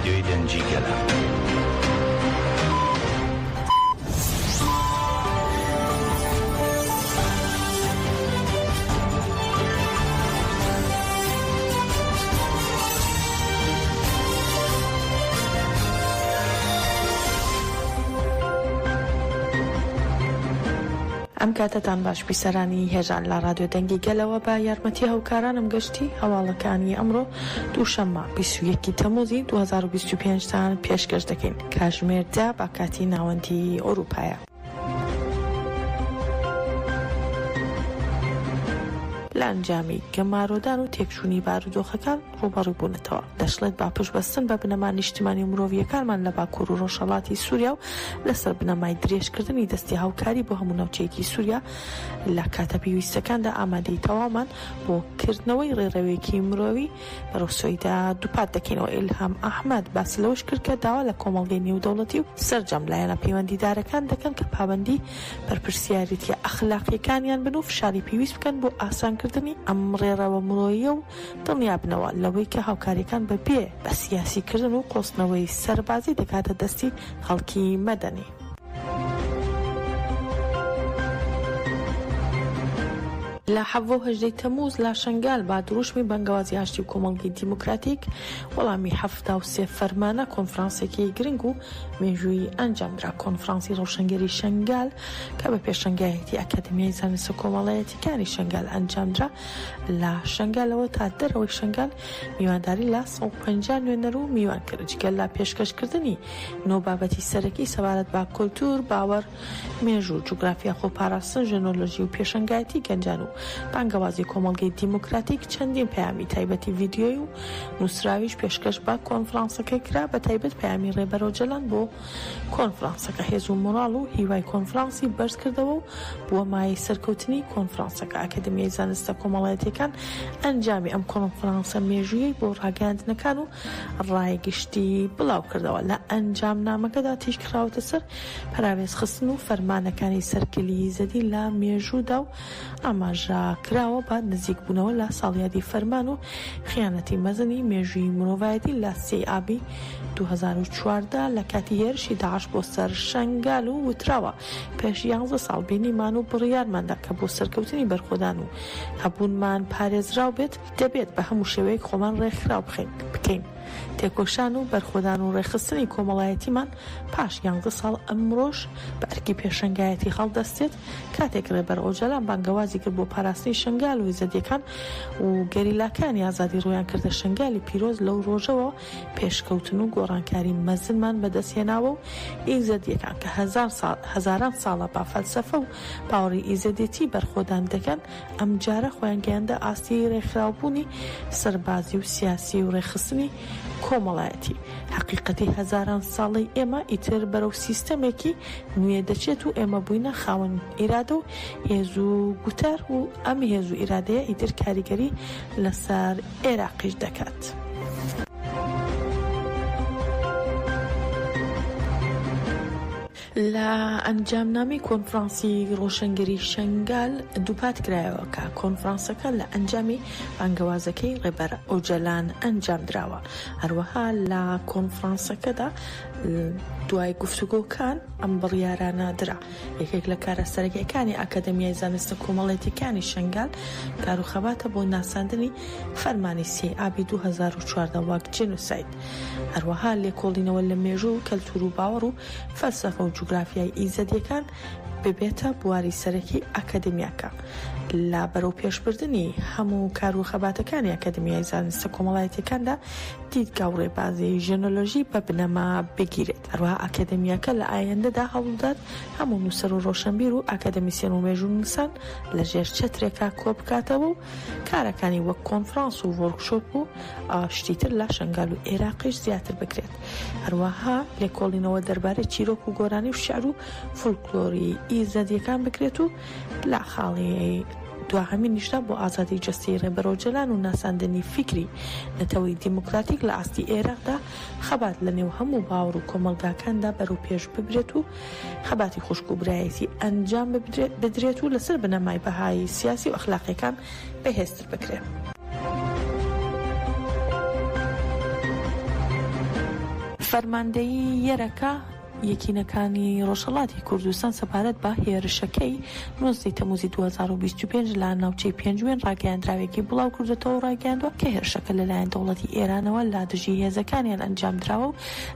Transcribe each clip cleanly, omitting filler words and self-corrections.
ڕادیۆی دەنگی گەلە. ئەم کاتەتان باش بیسەرانی هێژا لە ڕادیۆ دەنگی گەلەوە بە یارمەتی هاوکارانم گەشتی هەواڵەکانی ئەمڕۆ دووشەممە 21 تەموزی 2025 تان پێشکەش دەکەین کاژمێر دە بە کاتی ناوەندی ئەوروپایە. لە ئەنجامی گەمارۆدان و تێکچوونی بارودۆخەکان ڕووبەڕوو بوونەتەوە. دەشڵێت با پشتبەستن بە بنەما نیشتیمانی و مرۆڤییەکانمان لە باکوور و ڕۆژهەڵاتی سووریا و لەسەر بنەمای درێژکردنی دەستی هاوکاری بۆ هەموو ناوچەیەکی سووریا لە کاتە پێویستەکاندا ئامادەیی تەواومان بۆ کردنەوەی ڕێڕەوێکی مرۆیی بەرەو سوەیدا دووپات دەکەینەوە. ئیلهام ئەحمەد باسی لەوەش کرد کە داوا لە کۆمەڵگەی نێودەوڵەتی و سەرجەم لایەنە پەیوەندیدارەکان دەکەن کە پابەندی بەرپرسیارێتییە ئەخلاقییەکانیان بن و فشاری پێویست بکەن بۆ ئاسانکردنی ئەم ڕێڕەوە مرۆییە و دڵنیابنەوە لەوەی کە هاوکارییەکان بە بێ بە سیاسیکردن و قۆستنەوەی سەربازی دەگاتە دەستی خەڵکی مەدەنی. لە حەڤدە و هەژدەی تەمووز لە شەنگال بە دروشمی بانگەوازی ئاشتی و کۆمەڵگەی دیموکراتیک وەڵامی 73 فەرمانە کۆنفرانسێکی گرنگ و مێژوویی ئەنجامدرا. کۆنفرانسی ڕەوشەنگەری شەنگال کە بە پێشەنگایەتی ئەکادیمیای زانستە کۆمەڵایەتیکانی شەنگال ئەنجامدرا، لە شەنگالەوە تا دەرەوەی شەنگال میوانداری لە 150 نوێنەر و میوان کرد، جگە لە پێشکەشکردنی نۆ بابەتی سەرەکی سەبارەت بە کولتوور، باوەڕ، مێژوو، جوگرافیا، خۆپاراستن، ژنۆلۆژی و پێشەنگایەتی گەنجان و بانگەوازی کۆمەڵگەی دیموکراتیک، چەندین پەیامی تایبەتی ڤیدیۆیی و نووسراویش پێشکەش بە کۆنفرانسەکە کرا، بەتایبەت پەیامی ڕێبەر ئۆجەلان بۆ کۆنفرانسەکە هێز و مۆڕاڵ و هیوای کۆنفرانسی بەرزکردەوە و بووە مایەی سەرکەوتنی کۆنفرانسەکە. ئەکادیمیای زانستە کۆمەڵایەتییەکان ئەنجامی ئەم کۆنفرانسە مێژوویەی بۆ ڕاگەیاندنەکان و ڕای گشتی بڵاوکردەوە. لە ئەنجامنامەکەدا تیشک خراوەتە سەر پەراوێزخستن و فەرمانەکانی سەر گەلی ئیزەدی لە مێژوودا و ئاماژە کراوە بە نزیکبوونەوە لە ساڵیادی فەرمان و خیانەتی مەزنی مێژووی مرۆڤایەتی لە سێی ئابی 2014 لە کاتی هێرشی داعش بۆ سەر شەنگال و وتراوە پێش یانزە ساڵ بینیمان و بڕیارماندا کە بۆ سەرکەوتنی بەرخۆدان و هەبوونمان پارێزراو بێت دەبێت بە هەموو شێوەیەک خۆمان ڕێکخراو بخەین بکەین. تێکۆشان و بەرخۆدان و ڕێکخستنی کۆمەڵایەتیمان پاش یانزە ساڵ ئەمڕۆش بە ئەرکی پێشەنگایەتی هەڵدەستێت، کاتێک ڕێبەر ئۆجالان بانگەوازی کرد بۆ پاراستنی شەنگال و ئێزەدیەکان و گەریلاکانی ئازادی ڕوویان کردە شەنگالی پیرۆز لەو ڕۆژەوە پێشکەوتن و گۆڕانکاری مەزنمان بەدەست هێناوە و ئیزەدیەکان کە هەزار ساڵ هەزاران ساڵە بە فەلسەفە و باوەڕی ئیزەدێتی بەرخۆدان دەکەن ئەمجارە خۆیان گەیاندە ئاستی رێکخراوبوونی سەربازی و سیاسی و رێکخستنی کۆمەڵایەتی. هەقیقەتی هەزاران ساڵەی ئێمە ئیتر بەرەو سیستەمێکی نوێ دەچێت و ئێمە بووینە خاوەن ئیرادە و هێز و گوتار و ئەم هێز و ئیرادەیە ئیتر کاریگەری لەسەر ئێراقیش دەکات. لە ئەنجامنامەی کۆنفرانسی ڕۆشنگەری شەنگال دووپات کرایەوە کە کۆنفرانسەکە لە ئەنجامی بانگەوازەکەی ڕێبەر ئۆجەلان ئەنجامدراوە. هەروەها لە کۆنفرانسەکەدا دوای گفتوگۆکان ئەم بڕیارانە درا. یەکێک لە کارە سەرەکییەکانی ئاکادمیای زانستە کۆمەڵایەتییەکانی شەنگال کار و خەباتە بۆ ناساندنی فەرمانی سێی ئابی 2014 وەک جینۆساید. هەروەها لێکۆڵینەوە لە مێژوو و کەلتور و باوەڕ و فەلسەفە و جوگرافیای ئیزەدییەکان ببێتە بواری سەرەکی ئەکادیمیاکە لە بەرەوپێشبردنی هەموو کار و خەباتەکانی ئەکادیمیای زانستە کۆمەڵایەتییەکاندا دیدگا و ڕێبازی ژنۆلۆژی بە بنەما بگیرێت. هەروەها ئەکادیمیاکە لە ئایندەدا هەوڵدات هەموو نووسەر و ڕۆشنبیر و ئەکادیمیسیەن و مێژوونووسان لە ژێر چەترێکا کۆبکاتەوە و کارەکانی وەک کۆنفرانس و وۆرکشۆپ و شتی تر لە شەنگال و ئێراقیش زیاتر بکرێت. هەروەها لێکۆڵینەوە دەربارەی چیرۆک و گۆرانی و شیعر و فولکلۆری ئیزەدییەکان بکرێت و لە خاڵی دواهەمینیشدا بۆ ئازادی جەستەی ڕێبەر ئۆجەلان و ناساندنی فیکری نەتەوەی دیموکراتیک لە ئاستی ئێراقدا خەبات لە نێو هەموو باوەڕ و کۆمەڵگاکاندا بەرەو پێش ببرێت و خەباتی خوشک و برایەتی ئەنجام بدرێت و لەسەر بنەمای بەهای سیاسی و ئەخلاقیەکان بەهێزتر بکرێن. فەرماندەیی یەرەکە، یەکینەکانی ڕۆژهەڵاتی کوردستان سەبارەت بە هێرشەکەی 19 تەمووزی 2025 لە ناوچەی پێنجوێن ڕاگەیاندراوێکی بڵاوکردۆتەوە و ڕایگەیاندووە کە هێرشەکە لەلایەن دەوڵەتی ئێرانەوە لە دژی هێزەکانیان ئەنجامدراوە و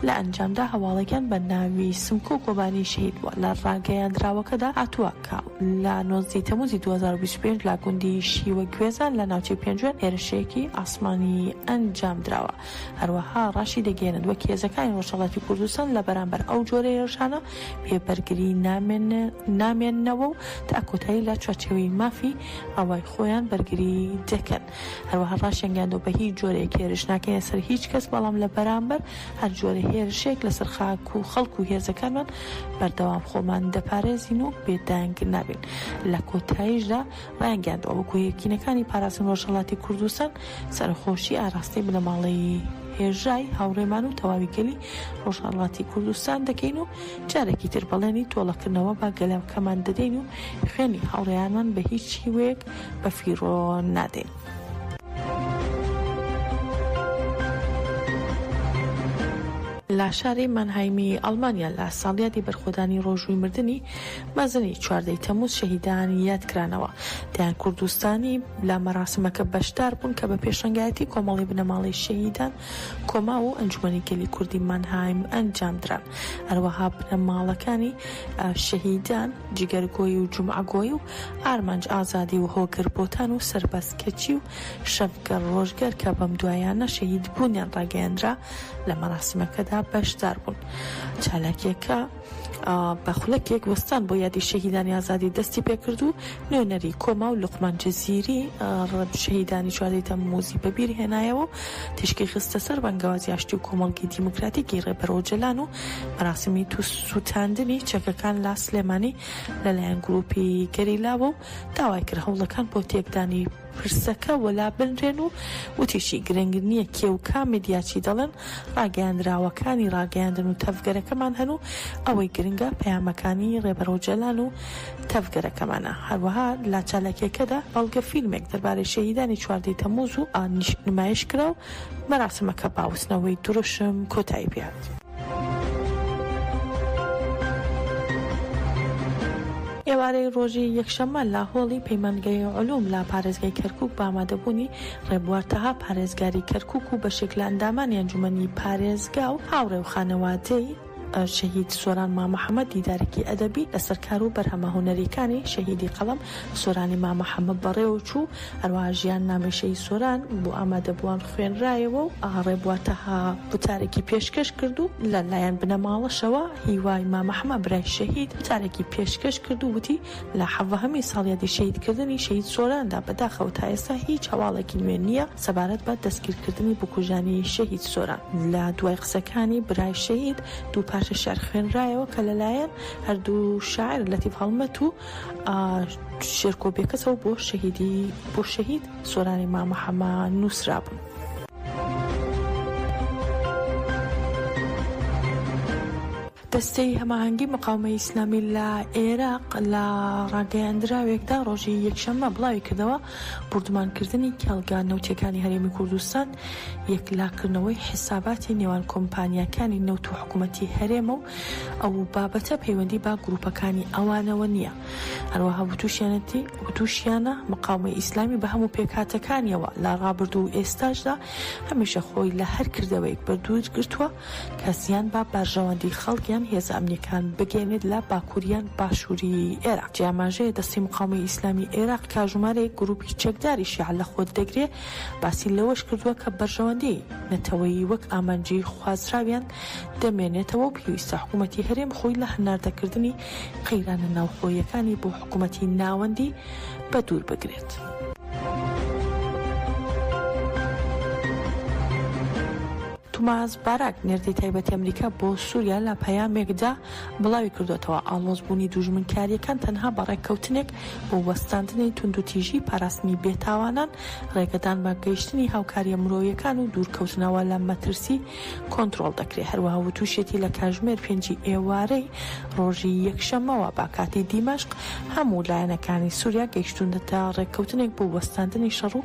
لە ئەنجامدا هەواڵێکیان بە ناوی سمکۆ کۆبانی شەهید بووە. لە ڕاگەیاندراوەکەدا هاتووە کە لە 19 تەمووزی 2025 لە گوندی شیوە گوێزان لە ناوچەی پێنجوێن هێرشێکی ئاسمانی ئەنجامدراوە. هەروەها ڕاشیدەگەیەنن وەک هێزەکانی ڕۆژهەڵاتی کوردستان لە بەرامبەر ئەو جۆرە هێرشانە بێ بەرگری نامێننەوە و تا کۆتایی لە چوارچێوەی مافی ڕەوای خۆیان بەرگری دەکەن. هەروەها ڕاشیانگەیاندووە بە هیچ جۆرێک هێرش ناکەینە سەر هیچ کەس بەڵام لە بەرامبەر هەر جۆرە هێرشێک لەسەر خاک و خەڵک و هێزەکانمان بەردەوام خۆمان دەپارێزین و بێدەنگ نابین. لە کۆتاییشدا ڕایانگەیاندووە، وەکو یەکینەکانی پاراستن ڕۆژهەڵاتی کوردستان سەرەخۆشی ئاراستەی بنەماڵەی هێژای هاوڕێمان و تەواوی گەلی ڕۆژهەڵاتی کوردستان دەکەین و جارێکی تر بەڵێنی تۆڵەکردنەوە بە گەلەکەمان دەدەین و خوێنی هاوڕێیانمان بە هیچ شیوەیەک بە فیڕۆ نادەین. لە شاری مانهایمی ئەڵمانیا لە ساڵیادی بەرخۆدانی ڕۆژووی مردنی مەزنی چواردەی تەمووز شەهیدان یادکرانەوە. دەیان کوردستانی لە مەراسمەکە بەشدار بوون کە بە پێشەنگایەتی کۆمەڵەی بنەماڵەی شەهیدان کۆماو و ئەنجومەنی گەلی کوردی مانهایم ئەنجامدران. هەروەها بنەماڵەکانی شەهیدان جگەر گۆیی و جومعە گۆیی و ئارمانج ئازادی و هۆگر بۆتان و سەربەست کەچی و شەڤگەر ڕۆژگەر کە بەم دوایانە شەهیدبوونیان ڕاگەیەنرا لە مەراسمەکەدا بەشدار بوون. چالاکییەکە بە خولەکێک وەستان بۆ یادی شەهیدانی ئازادی دەستی پێکرد و نوێنەری کۆما و لوقمان جزیری شەهیدانی چواردەی تەمموزی بەبیر هێنایەوە و تیشکی خستە سەر بانگەوازی ئاشتی و کۆمەڵگەی دیموکراتیکی ڕێبەر ئۆجەلان و مەراسیمی سووتاندنی چەکەکان لە سلێمانی لەلایەن گروپی گەریلاوە و داوای کرد هەوڵەکان بۆ تێکدانی پرسەکە وەلا بنرێن و وتیشی، گرنگ نییە کێ و کام میدیا چی دەڵێن، ڕاگەیاندراوەکانی ڕاگەیاندن و تەڤگەرەکەمان هەن و ئەوەی گرنگە پەیامەکانی ڕێبەر ئۆجەلان و تەڤگەرەکەمانە. هەروەها لە چالاکییەکەدا بەڵگە فیلمێک دەربارەی شەهیدانی چواردەی تەمموز و نمایش کرا و مەراسمەکە بە وتنەوەی دروشم کۆتایی پێهات. ئێوارەی ڕۆژی یەکشەممە لە هۆڵی پەیمانگەی علوم لە پارێزگای کەرکوک بە ئامادەبوونی ڕێبوار تەها پارێزگاری کەرکوک و بەشێک لە ئەندامانی ئەنجومەنی پارێزگا و هاوڕێ و خانەوادەی شەهید سۆران مامەحەمە دیدارێکی ئەدەبی لەسەر کار و بەرهەمە هونەرییەکانی شەهیدی قەڵەم سۆرانی مامەحەمە بەڕێوەچوو، هەروەها ژیاننامەی شەهید سۆران بۆ ئامادەبووان خوێنرایەوە و ڕێبوار تەها وتارێکی پێشکەش کرد و لە لایەن بنەماڵەشەوە هیوای مامەحەمە برای شەهید وتارێکی پێشکەش کرد و وتی، لە حەڤەهەمین ساڵیادی شەهیدکردنی شەهید سۆراندا بەداخەوە تا ئێستا هیچ هەواڵێکی نوێ نییە سەبارەت بە دەستگیرکردنی بکوژانی شەهید سۆران. لە دوای قسەکانی برای شەهید دوو پارچە شیعر خوێنرایەوە کە لەلایەن هەردوو شاعیر لەتیف هەڵمەت و شێرکۆ بێکەسەوە بۆ شەهیدی بۆ شەهید سۆرانی مامە حەمە نووسرابوون. دەستەی هەماهەنگی مقاومەی ئیسلامی لە عێراق لە ڕاگەیاندراوێکدا ڕۆژی یەکشەممە بڵاویکردەوە، بوردومانکردنی کێڵگە نەوتییەکانی هەرێمی کوردستان یەکلاکردنەوەی حیساباتی نێوان کۆمپانیاکانی نەوت و حکومەتی هەرێمە و ئەو بابەتە پەیوەندی بە گروپەکانی ئەوانەوە نییە. هەروەها وتوشیانەتی وتوشیانە مقاومەی ئیسلامی بە هەموو پێکهاتەکانیەوە لە ڕابردوو و ئێستاشدا هەمیشە خۆی لە هەر کردەوەیەک بەدوور گرتووە کە زیان بە بەرژەوەندی خەڵک یان هێزە ئەمنیەکان بگەیەنێت لە باکوور یان باشووری ئێراق. جێی ئاماژەیە دەستەی مقاومەی ئیسلامی ئێراق کە ژمارەیەک گروپی چەکداری شیعە لە خۆ دەگرێ باسی لەوەش کردووە کە بەرژەوەندی نەتەوەیی وەک ئامانجی خوازراویان دەمێنێتەوە و پێویستە حکوومەتی هەرێم خۆی لە هەناردەکردنی قەیرانە ناوخۆییەکانی بۆ حکوومەتی ناوەندی بەدوور بگرێت. توماس باراک، نێردەی تایبەتی ئەمریکا بۆ سووریا لە پەیامێکدا بڵاویکردووەتەوە، ئاڵۆزبوونی دوژمنکارییەکان تەنها بە ڕێککەوتنێک بۆ وەستاندنی توندوتیژی، پاراستنی بێتاوانان، ڕێگەدان بە گەیشتنی هاوکارییە مرۆییەکان و دوورکەوتنەوە لە مەترسی کۆنترۆڵ دەکرێت. هەروەها وتوشیەتی لە کاژمێر پێنجی ئێوارەی ڕۆژی یەکشەممەوە بە کاتی دیمەشق هەموو لایەنەکانی سوریا گەیشتوونەتە ڕێککەوتنێک بۆ وەستاندنی شەڕ و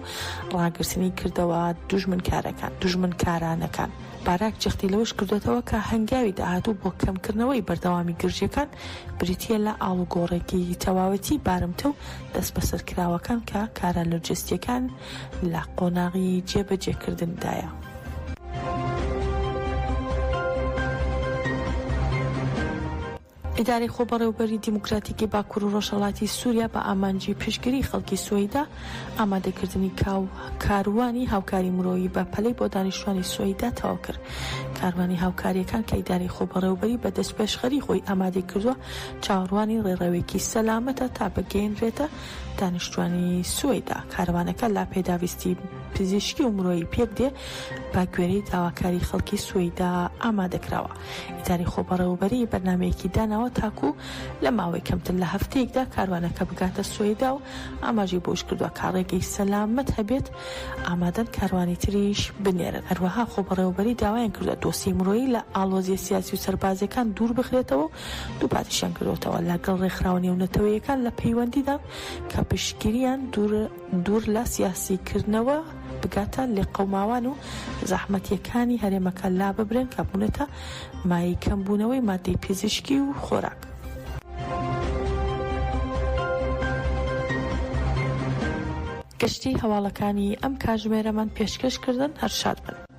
ڕاگرتنی کردەوە دوژمنکارەکان دوژمنکارانەکان. باراک جەختی لەوەش کردووەتەوە کە هەنگاوی داهاتوو بۆ کەمکردنەوەی بەردەوامی گرژییەکان بریتییە لە ئاڵوگۆڕێکی تەواوەتی بارمتە و دەستبەسەرکراوەکان کە کارە لۆجستییەکان لە قۆناغی جێبەجێکردندایە. ئیدارەی خۆبەڕێوەبەری دیموکراتیکی باکوور و ڕۆژهەڵاتی سووریا بە ئامانجی پشتگیری خەڵکی سوەیدا، ئامادەکردنی کاروانی هاوکاری مرۆیی بە پەلەی بۆ دانیشتوانی سوەیدا تەواو کرد. کاروانی هاوکارییەکان کە ئیدارەی خۆبەڕێوەبەری بە دەستپێشخەری خۆی ئامادەی کردووە، چاوەڕوانی ڕێڕەوێکی سەلامەتە تا بگەیەنرێتە دانیشتوانی سوەیدا. کاروانەکە لە پێداویستی پزیشکی و مرۆیی پێکدێ، بە گوێرەی داواکاری خەڵکی سوەیدا ئامادەکراوە. ئیدارەی خۆبەڕێوەبەریی بەرنامەیەکی داناوە تاکو لە ماوەی کەمتر لە هەفتەیەکدا کاروانەکە بگاتە سوەیدا و ئاماژەی بەوەشکردووە کە ڕێگەی سەلامەت هەبێت ئامادەن کاروانی تریش بنێرن. هەروەها خۆبەڕێوەبەری داوایان کردووە دۆسیەی مرۆیی لە ئاڵۆزییە سیاسی و سەربازییەکان دووربخرێتەوە و دووپاتیشیان کردووەتەوە لەگەڵ ڕێکخراوە نێونەتەوەییەکان لە پەیوەندیدان کە پشتگیریان دوور لە سیاسیکردنەوە بگاتە لێقەوماوان و زەحمەتییەکانی هەرێمەکە لاببرێن کە بوونەتە مایەی کەمبوونەوەی ماددەی پزیشکی و خۆراک. گشتی هەواڵەکانی ئەم کاتژمێرەمان پێشکەش کردن هەر شاد بن.